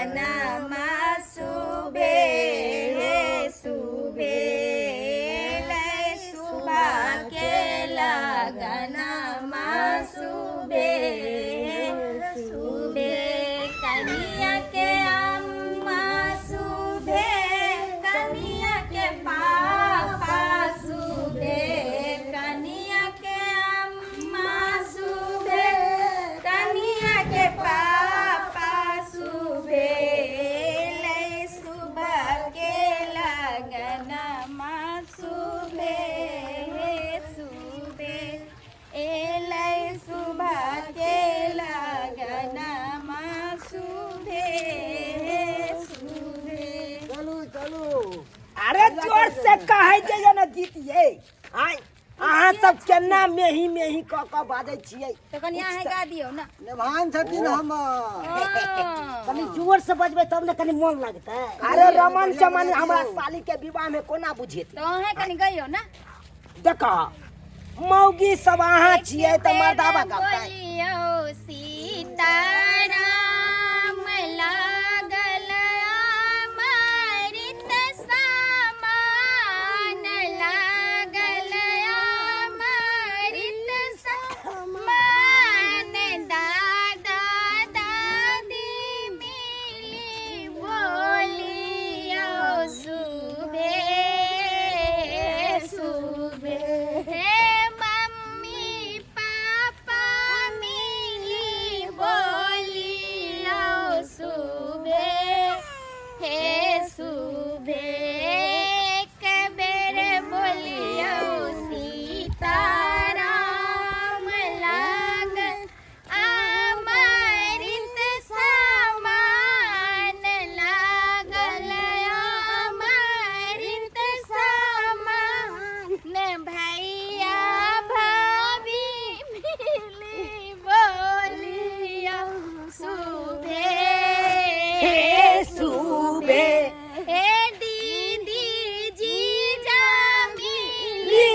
लगनमा सुबे सुबे लै सुबह के लगनमा सुबे सुबे कनिया के अम्मा सुबे कनिया के पापा सुबे कनिया के अम्मा सुबे कनिया के पापा सुबे लै सुबह के लगनमा सुबे सुबे एलै सुबह के लगनमा सुबे सुबे। चलू चलू। अरे जोर से कहै जे ने गीत ये आय, अहाँ सब केना मेही मेही कऽ कऽ बाजै छियै। तऽ कनि अहाँ गा दियौ ने। नेभान छथिन हमर। कनि जोर से बजबै तब ने कनि मोन लगतै। अरे रमन चमन हमरा साली के विवाह में कोना बुझेतै? तऽ अहाँ कनि गइयौ ने। देख मौगी सब अहाँ छियै तऽ मर्दाबा गबतै। बोलियौ सीताराम लागल अमृत समान लागल अमृत समान दादा दादी मिली बोलियौ सुबे सुबे हे मम्मी पापा मिली बोलियौ सुबे हे सुबे एक बेर बोलियौ सीताराम लागल अमृत समान लागल अमृत समान भैया भाभी मिली बोलियौ सुबे हे सुबे हे दीदी जीजा मिली ली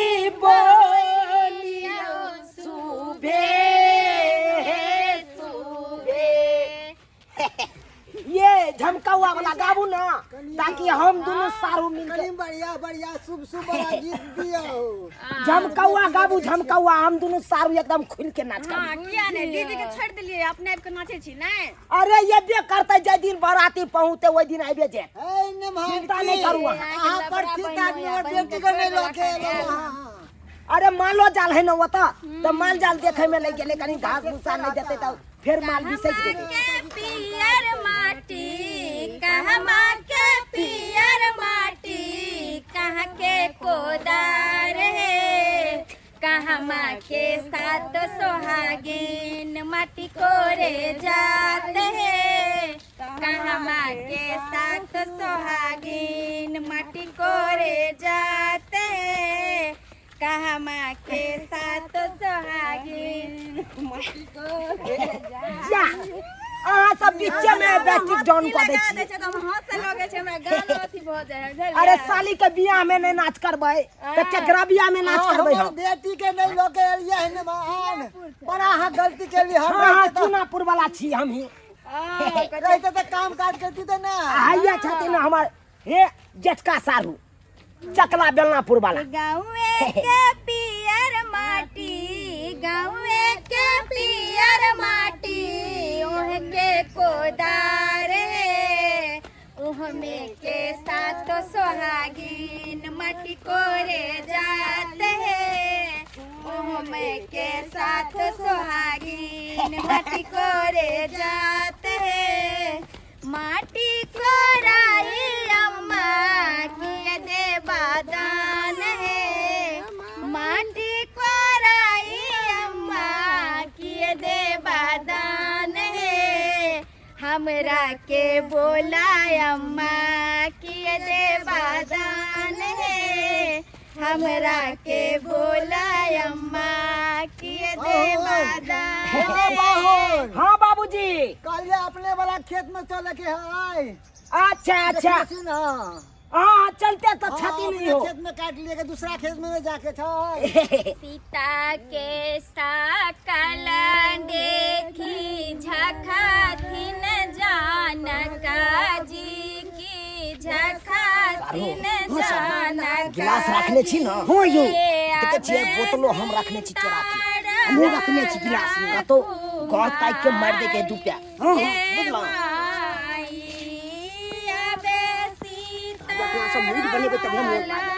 बोलियौ सुबे हे सुबे। ये झमकौआ वाला गाबू ना ताकि हम दुनू सारू मिलके कनि बढ़िया बढ़िया शुभ शुभ वाला गीत दियौ। झमकौआ गाबू, झमकौआ, हम दुनू सारू एकदम खुल के नाच हाँ, करबू। किया नहीं दीदी के छोड़ दिलिए अपने आप के नाचे छी नहीं। अरे ये बे करते जे दिन बाराती पहुंचते ओहि दिन आबे जे। हे नेभान चिंता नहीं करू अहाँ। अहाँ पर चिंता आदमी और बेटी के नहीं लके एलौ अहाँ। अरे मालो जाल है ना ओतऽ, तऽ माल जाल देखे में लागि गेलै, कनी घास भूसा नहीं देतै तऽ फेर माल बिसैक जेतै। के पियर माटी कहमा के पियर माटी कहाँ के कोदार है कहमा के साथ सोहागिन माटी कोरे जात है कहमा के साथ सोहागिन माटी कोरे जात है कहमा के साथ सोहागिन माटी कोरे जा अहाँ सब बीचे में बैटिक डाउन कऽ दै लगा छियै। दै छै तऽ हम हंसे लगै छै, हमरा गाल अथी भऽ जाइ है, बुझलियै? अरे साली के बियाह में नहीं नाच करबै तऽ केकरा बियाह में नाच करबै हमर हम? बेटी के नहीं लके एलियै हन मान, बड़ा अहाँ गलती केलियै। हम हाँ हाँ, रहिते तऽ- चुनापुर वाला छी हमही। रहिते तऽ काम काज करती तऽ ना। हैया छथिन हमर हे जेठका सारू चकला बेलनापुर वाला। गाँवे के पियर माटी गाँवे के पियर माटी ओह के कोदार है ओह में के साथ सोहागिन माटी कोरे जात है ओह में के साथ सोहागिन माटी कोरे जात है माटी कोराई अम्मा किए दे बादान है माटी कोराई अम्मा किए दे बादान है हमरा के बोला अम्मा किए दे बादान है हमरा के बोला अम्मा किए दे बादान है। बाहुन। हाँ बाबूजी। कहलिए अपने वाला खेत में चले के है। अच्छा अच्छा। देखने छी ना। हाँ चलते तो हाँ, छाती अपने नहीं हो। खेत में काट लिए के दूसरा खेत में नहीं जाके था। सीता के साकल देखी झखाथिन जानक सारो गिलास रखने छी न? हाँ यौ। देखै छियै, बोतलो हम रखने छी चोरा के। हमहूँ रखने छी गिलास में। कतौ गाँव ताकि के मारि दै के दू प्या। हाँ हाँ। बुझलहुँ? अपना सब मूड बनेबै तभी मोन लागत।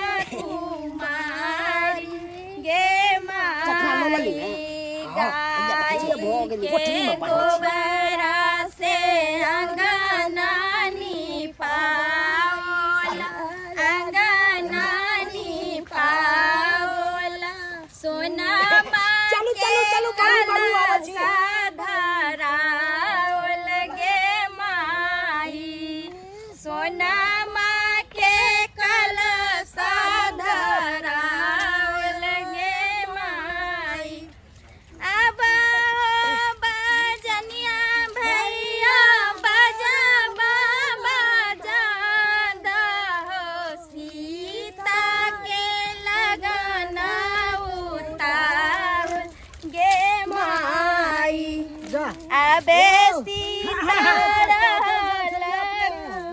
चखना लऽ लेली ने? हाँ, हैया देखै छियै, भऽ गेलै, कोठलीमे बान्हने छी। गोबरा से अंगना निपाओला, अंगना निपाओला, सोना। चलू, चलू, चलू, बढ़ू, बढ़ू, आबै छी। धराओल गे माई, सोनामा के कलश धराओल गे माई। अब बजनिया भैया, बजा बाबा दहो, सीता के लगन उतार गे माई। जा। अबे सीता रहल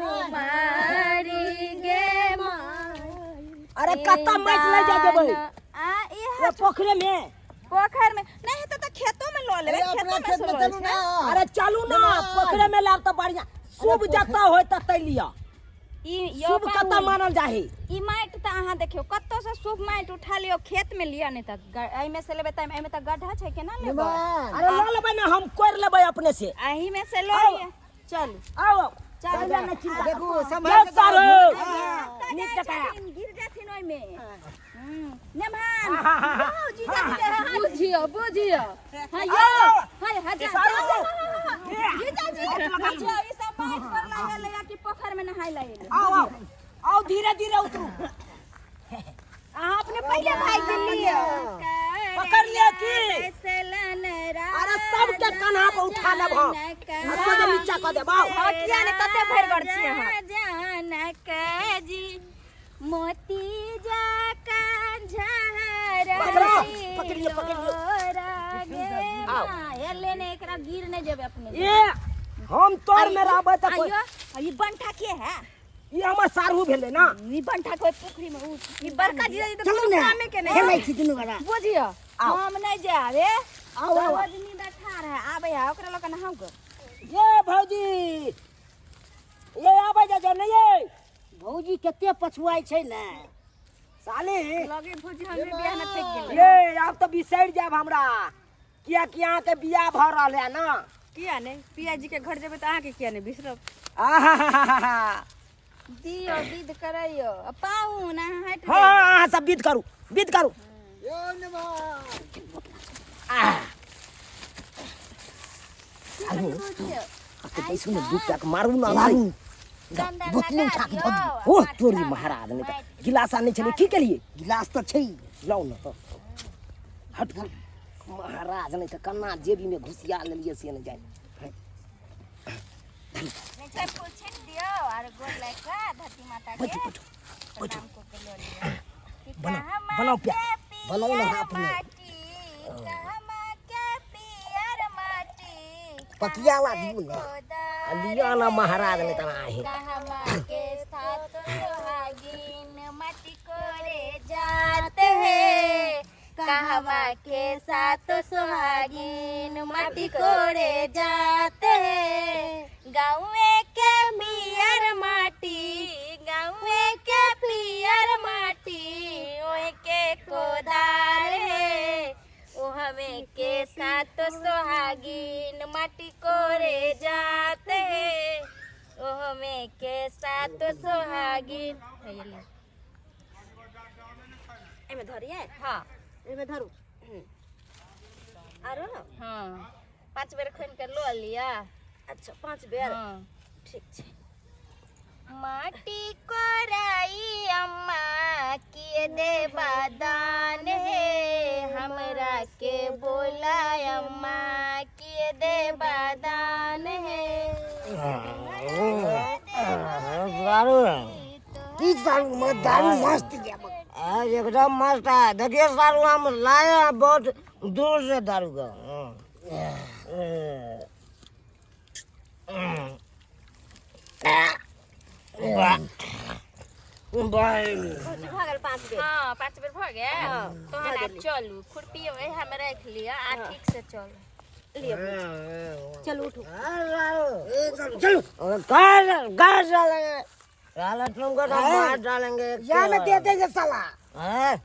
कुमारी गे माई। अरे कत्ता माटि लऽ जा देबै? आ इह ओ पोखरे में? पोखर में नहीं हेतै तऽ खेतो में लऽ लेबै। अरे अपना खेतो में खेत में से चलू ना। अरे चलू ना, पोखरे में लाब तऽ बढ़िया। शुभ जतऽ होय ततै लिअ। ई यौ शुभ कतऽ पाहुन, मानल जाही? ई माटि तऽ अहाँ देखियौ, कतौ से शुभ माटि उठा लियौ, खेत में लिअ, नहि तऽ एहिमे से लेबै तऽ एहिमे तऽ गड्ढा छै, केना लेबै? निमन। अरे लऽ लेबै ने, हम कोरि लेबै अपने से। एही में से लऽ लिअ, चलू। आउ आउ। चलू। पहिले नहि चिंता। देखू, यौ सम्हारि के सारो। हाँ। नीक जकाँ। जाथिन, गिर जाथिन ओहिमे। नेमहान यौ, जीजा जी के हाथ। बुझियो बुझियो, हाँ यौ, हाँ हाँ, जा। सारो। जीजा जी, बुझियौ, ई सब माटि पर लागल है कि पोखर में नहाय ला एलै? आउ आउ आउ, धीरे धीरे उतरू। अहाँ अपने पहिले भाई के लिअ। पकड़ लिअ की? अरे सबके कन्हा पर उठा लेब हम आ सोझे नीचा कऽ देब। आउ। हाँ, किया ने, कते भरि छी अहाँ। जनक जी मोती जका झहर। पकड़ो, पकड़ लिअ, पकड़ लिअ। आउ। एले ने, एकरा गिर नहि जेबै अपने। ए हम तोर में रहबै तऽ कोइ आइयो, ई बंठा के है? ई हमर सारहू भेलै ना। ई बंठा कोई पोखरी में ई बड़का जीजा जी तऽ चलू कोनो ने, कामे के नहि। खेलै छी दुनू गोरा। बुझियो, हम नहि जायब। ए आउ आउ। आदमी बैठा रहे, आबै है, ओकरा लऽ कऽ नहाउ गऽ। ये भौजी, ये आबै जा नहीं ये। भौजी कते पछुआइ छै ने। साली। लगे भौजी, हमरे बियाह में थकि गेलै। ये आब तऽ बिसरि जायब हमरा, कियाकि अहाँके बियाह भऽ रहल है ना। किया नहि, पिया जी के घर जेबै तऽ अहाँके किया नहि बिसरब? आहाहाहा। दियौ, विध करैयौ आ पाहुन अहाँ हटि। हाँ हाँ, अहाँ सब विध करू, विध करू। यौ निमन। आह। सालू, कते बैसू ने, दू टाक मारू ना। मारू। चन्दन बोतली लगा उठा के दियौ, धऽ दियौ। ओ तोरी महाराज, नहि तऽ गिलास आनै छलै, की केलियै? गिलास तऽ छै। लाउ ने तऽ, हट महाराज, नहि तऽ कन्ना जेबी में घुसिया लेलियै से नहि जानि। नीचे फूल छीट दियौ आर गोर लागि कऽ धरती माता के बैठू बैठू बैठू। प्रणाम कऽ के लऽ लिअ। कि बनाउ, कहमा बनाउ प्यार। के बनाउ ने पियर हाथ में। माटी, कहमा के पियर माटी, पकिया ला कहाँ दियौ ने। के कोदार आ लिअ ना महाराज, नहि तऽ आहे। कहमा के साथ सुहागिन माटी कोरे जात है, कहवा के साथ सुहागिन माटी कोरे जात है। गाँवे के पियर माटी, गाँवे के पियर माटी, ओहे के कोदार है, ओ हमें के साथ सुहागिन माटी कोरे जात है, ओ हमें के साथ सुहागिन। एहिमे धरिए? हाँ, एहिमे धरू। आरो? हाँ, 5 बेर खोनि के लऽ लिअ। अच्छा, 5 बेर। हाँ। ठीक छै। माटी कोराई अम्मा किए देबा दान हे, हमरा के बोला अम्मा किए देबा दान हे। दारू। की दारू दारू मस्त ये। एकदम मस्त है। देखिए सारू, हम लाए हैं बहुत दूर से दारू का। भाई भऽ गेल 5 बेर। हाँ, 5 बेर भऽ गेल। हाँ, तहन भऽ आब गेलै। चलू, खुरपी ओएह मे राखि लिअ आ ठीक से चलू। लिअ, चलू उठू। चलो गाज गाज डालेंगे साला, तुमको तो मार डालेंगे। या में दे देंगे साला। हैं?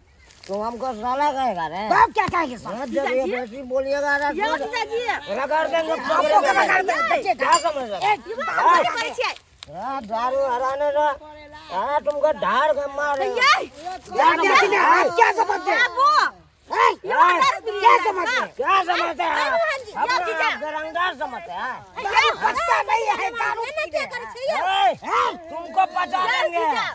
तुम हमको साला कहेगा रे? बाप क्या कहेंगे साला? हाँ, जब ये बेसी बोलिएगा रे, यौ जीजाजी, रगड़ देंगे। आपको रगड़ देंगे, बच्चे। क्या समझ रहे एक हम करै छियै? हाँ, दारू हराने रो। हाँ, तुमको धार के मार। क्या समझते हैं? क्या समझते हैं? बाबू हैं? क्या समझते हैं? क्या समझते हैं अरे मोहन जी, हम? यौ जीजा। गरंगा समझते हैं। दारू बचता नहीं है, दारू एना किया करै छियै यौ? ए, तुमको बचा देंगे। जीजा।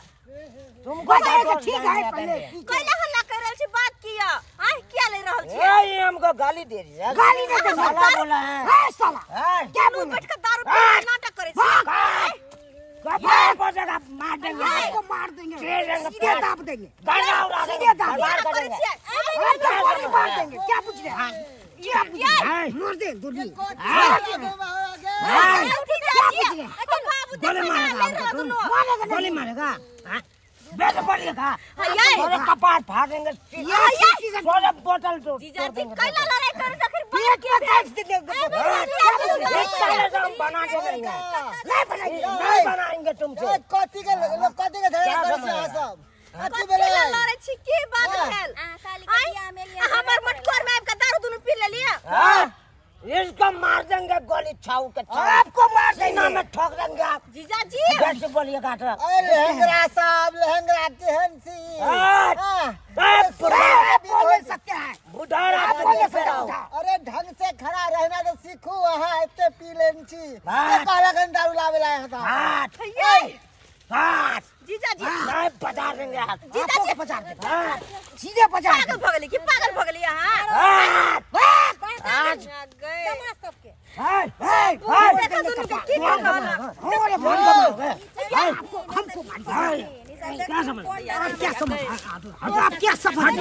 तुमको बताएगा बचा ठीक है पहले। कैला हल्ला कर रहल छी, बात किया आय किया ले रहल छी? ए, ये हमको गाली दे रही है। गाली नहीं दे। साला बोला है। है साला। हैं? क्या तू बोले? बैठ के दारू पी के नाटक करै छी? कपार पर जगह मार देंगे। आपको मार देंगे, चीर देंगे, सीधे दाब देंगे। गाना उड़ा सीधे देंगे, दाब। बर्बाद कर करै देंगे। छियै? आपको गोली मार देंगे। क्या पूछ रहे हैं? क्या पूछ रहे हैं? मार दे गोली। उठी जीजाजी, अरे बाबू गोली देखो मारेगा ना, ले हमको रहल तुम। दुनू। गोली मारेगा, हाँ? बेटे पड़ेगा। हाँ, ये। सारे कपार फाड़ देंगे। सारे बोतल तोड़ जीजाजी देंगे। कैला लड़ाई करै तखन? पेट में काट देंगे। एक साले से हम बना के देंगे। नहीं बनाएंगे। नहीं बनाएंगे तुमसे। कथी के लोग, कथी के झगड़ा क्या करै समझ छै अहाँ रहे? सब? कथी कथी भेलै? ला लड़ै छी? की बात भेल? अहाँ साली के आँय? बियाह मे एलियै, आ हमर मटकोर में आबि के दारू दुनू पी लेलियै? हाँ? इसको मार देंगे गोली, छाऊ के छाऊ। आपको मार सीना देंगे। में ठोक देंगे आप। जीजाजी। वैसे बोलिएगा तो। अरे लहंगरा साहब, लहंगरा केहन छी? हाँ। हाँ, ए, आप बोल नहीं सकते हैं। बुढ़ारा आप बोल नहीं सकते। अरे ढंग से खड़ा रहना तो सीखू। अहाँ एते पी लेन छी। हाँ। के कहलक हन दारू लावे ला यहाँ? हाथ ये हाथ जीजाजी। नहीं बजा देंगे हाथ। जीजाजी। बजा देंगे। हाथ सीधे बजा पागल भऽ गेली की? पागल भऽ गेली अहाँ? हाथ आज गए सबके। हाय हाय हाय। देखो दुनू के की कर रहल है। हमारे फोन कमाओगे? आपको हमको मार देंगे। हाय, क्या समझ? आप क्या समझ? आप क्या समझ?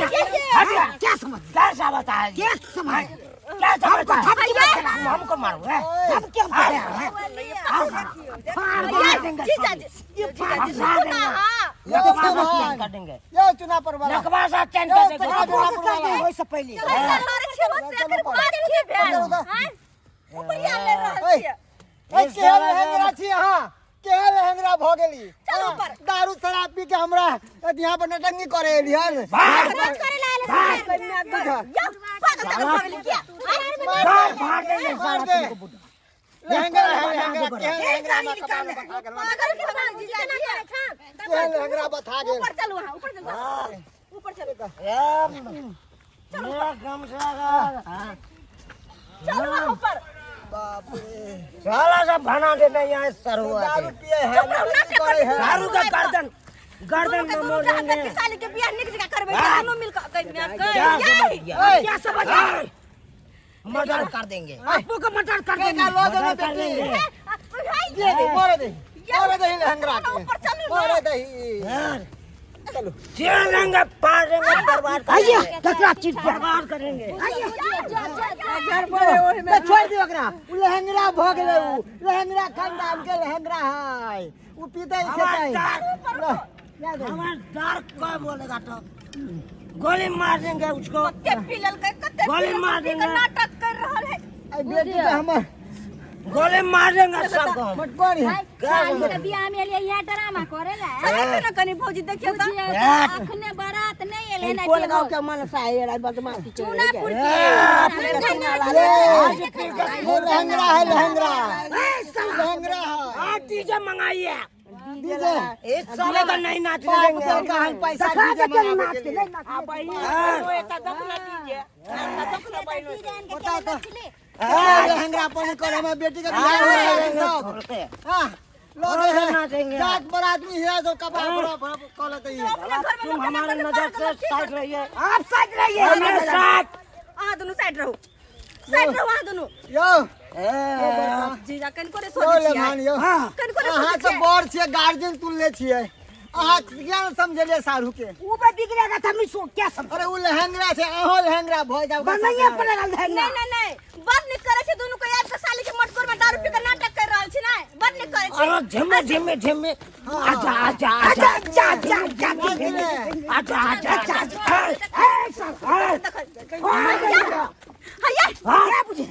क्या समझ? क्या समझता है? क्या समझ? क्या समझता है? धमकी मत देना। तुम हमको मारोगे? धमकी हम दे रहे हैं। मार देंगे। जीजाजी, जीजाजी मार सुनू ना। देंगे। अहाँ यौ नकवा सा भगवान। चेंज कर देंगे। यौ चुना पर वाला। नकवा सा चेंज कर देंगे। चुना आपको कर दे वैसे पहले। कैला लड़ै छियै? ओते एकर बात की भेल? आँय? उपरिया ले रहल ओए। छियै। ए, केहन लहंगरा छी अहाँ? केहन लहंगरा भऽ गेली? चलू ऊपर। दारू शराब पी के हमरा यहाँ पर नटंगी करे एलिहन। रोज करे ला आयल छै। यौ, पागल तागल भऽ गेली किया? आँय? मार फाड़ देंगे मार साला दे। तुमको बुढ़ा। लहंगरा है, लहंगरा केहन? लहंगरा हमरा कपार में बथा गेल। पागल के भऽ गेली जीजाजी। केहन लहंगरा बथा गेल। ऊपर चलू अहाँ, ऊपर चलू, ऊपर चलू। ए, मेरा कम से हाँ। चलू अहाँ ऊपर। बाप रे। साला सब बना देते हैं यहाँ सरुआ दारू के। पिए है, नटंगी करे है। दारू का गर्दन गर्दन दुनू के में दुनू मोड़ के देंगे। बेटी साली के बियाह नीक जकाँ करबै, हाँ। दुनू मिल कऽ गई क्या गई। समझ गया? क्या समझ? मर्डर कर देंगे। आपको का मटर कर देंगे। बेटा लो दे मर्डर कर बेटी। देंगे। दे दे, मारे दे, मारे दे लहंगरा के। ऊपर चलू ना। मारे दही। यार, चलो। चीर देंगे, फाड़ देंगे, बर्बाद आइए करेंगे। कचरा चीज बर्बाद करेंगे। ले छोड़ दियो ओकरा। उ लहंगरा भऽ गेलै, उ लहंगरा खानदान के लहंगरा है। उ पीतै खेतै। हमारे डार्क कौन बोलेगा तो गोली मार देंगे उसको। कते पी लेलकै, कते गोली पी लेलकै, मार पी के देंगे। नाटक कर रहल है। आई बेटी के हमर गोली मार देंगे सबको हम। मटकोरी। साली के बियाह मे एलियै, इएह ड्रामा करे ला। चलू ने कनी भौजी, देखियौ तऽ। बुझियौ तऽ अखने बारात नहि एलै ने। कोन गाँव के मनसा है बदमाशी? चूनापुर के। ये लहंगरा है, लहंगरा लहंगरा है। हाँ, डीजे मंगाइए। डीजे। इस साले का नहीं नाचने बाप देंगे। देलका हन पैसा डीजे मंगाबै के लिए। बताओ तऽ, केहन लहंगरा पनी कर हमर बेटी के बियाह हो रहल है सब। हाँ, लो दे है। नाचेंगे। जात पर आदमी है तो कपड़ा पूरा कह लेते ही। तुम हमारे नजर से साइड रहिए। आप साइड रहिए। हमारे साथ। अहाँ दुनू साइड रहू, साइड रहू अहाँ दुनू। यौ। जीजा, कनिको ने यौ सोचै छियै? लेमान यौ। कनिको ने अहाँ सोचै तऽ छियै? बड़ छियै, गार्जियन तुलने छियै। अहाँ किया ने समझेलियै साढ़ू के? ऊपर बिगड़ेगा तो हम इसको क्या समझ? अरे उ लहंगरा छै, अहों लहंगरा भऽ जाउ। बनाइए पड़ेगा लहंगा। नहीं नहीं नहीं, बड़ नीक करै छै दुनू के। आबि के साली के मटकोर में दारू पी के नाटक कर रहल छी। नै, बड़ नीक करै छै। अरे झिमे झिमे झिमे। आजा आजा आजा जा जा जा आजा आजा आजा ए सर हैया क्या बुझे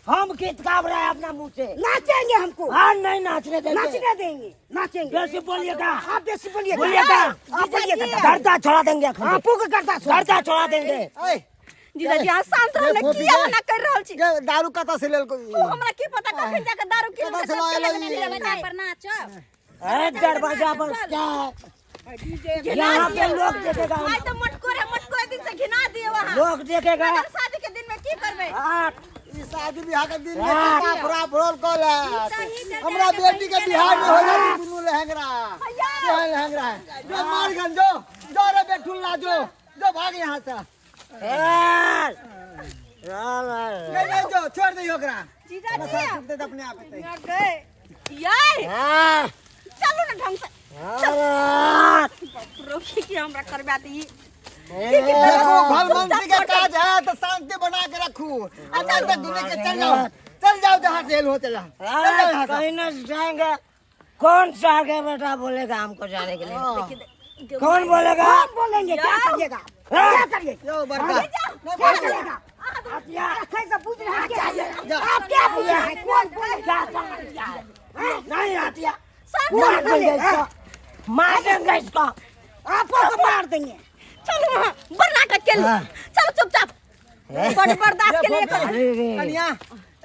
हम गीत गा रहे हैं अपना मुंह से। नाचेंगे हमको। हाँ नहीं नाचने देंगे। नाचने देंगे, नाचेंगे। बेसी बोलिएगा। आप बेसी बोलिएगा। बोलिएगा। आप बोलिएगा। गर्दा छोड़ा देंगे अखन। आपो के गर्दा छोड़ा। गर्दा छोड़ा देंगे। ए जीजाजी अहाँ शांत रहू ने, ये किया मना कर रहल छी? ये दारू कतऽ से लेलको ई? ओ हमरा की पता कखन जाके दारू की कतऽ से लऽ एलै ई? दरवाजा पर नाचब। अरे दरवाजा पर क्या है? यहाँ पे लोग देखेगा। आइ तऽ मटकोरे मटकोरे दिन से घिना दियो अहाँ। लोग देखेगा। अगर शादी के दिन में की करबै? हाँ, ई शादी बियाह के दिन में कितना फरा फरोल कऽ ले। हमरा बेटी के बियाह में हो जाई दुनू लहंगरा। जो है लहंगरा है। जो मार गन जो जो रे बेठुल्ला जो जो भाग यहाँ से। ए, नहीं नहीं जो छोड़ दे ओकरा। जीजाजी बस दे अपने आप एतै। यार हाँ, चलू ने ढंग से। हाँ, रोकी की हमरा करबा दी। देखो भलमनसी के काज है तो शांति बना के रखू। आ नहीं तो दुनिया के चल जाओ, चल जाओ जहाँ से हो चल जाओ, चल जाओ यहाँ से। कहीं न जाएंगे। कौन सा आगे बेटा बोलेगा हमको जाने के लिए? कौन बोलेगा? हम बोलेंगे। क्या करिएगा, क्या करिएगा? यो बड़का क्या करिएगा? आप कैसे पूछ रहे हैं? क्या आप क्या पूछ रहे हैं? कौन बोलेगा? नहीं आती है। मार देंगे इसको, मार देंगे इसको। आपको को मार देंगे। चलू अहाँ बड़ नाटक केलू। चलू चुपचाप। बड़ बर्दाश्त के लिए कर। कनिया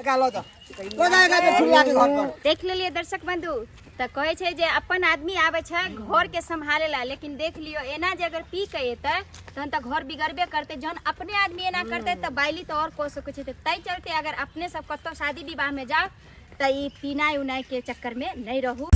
एकरा लऽ जाओ, लऽ जाओ एकरा बेठुल्ला के घर पर। देख लेलिए दर्शक बंधु, तऽ कहै छै जे अपन आदमी आबै छै घर के सम्हाले ला, लेकिन देख लियो एना जे अगर पी के एतै तहन तऽ घर बिगड़बे करतै। जहन अपने आदमी एना करतै तऽ बाइली तऽ और कऽ सकै छै। तऽ ताहि चलते अगर अपने सब कतौ शादी विवाह में जाओ तऽ ई पीनाइ उनाइ के चक्कर में नहि रहू।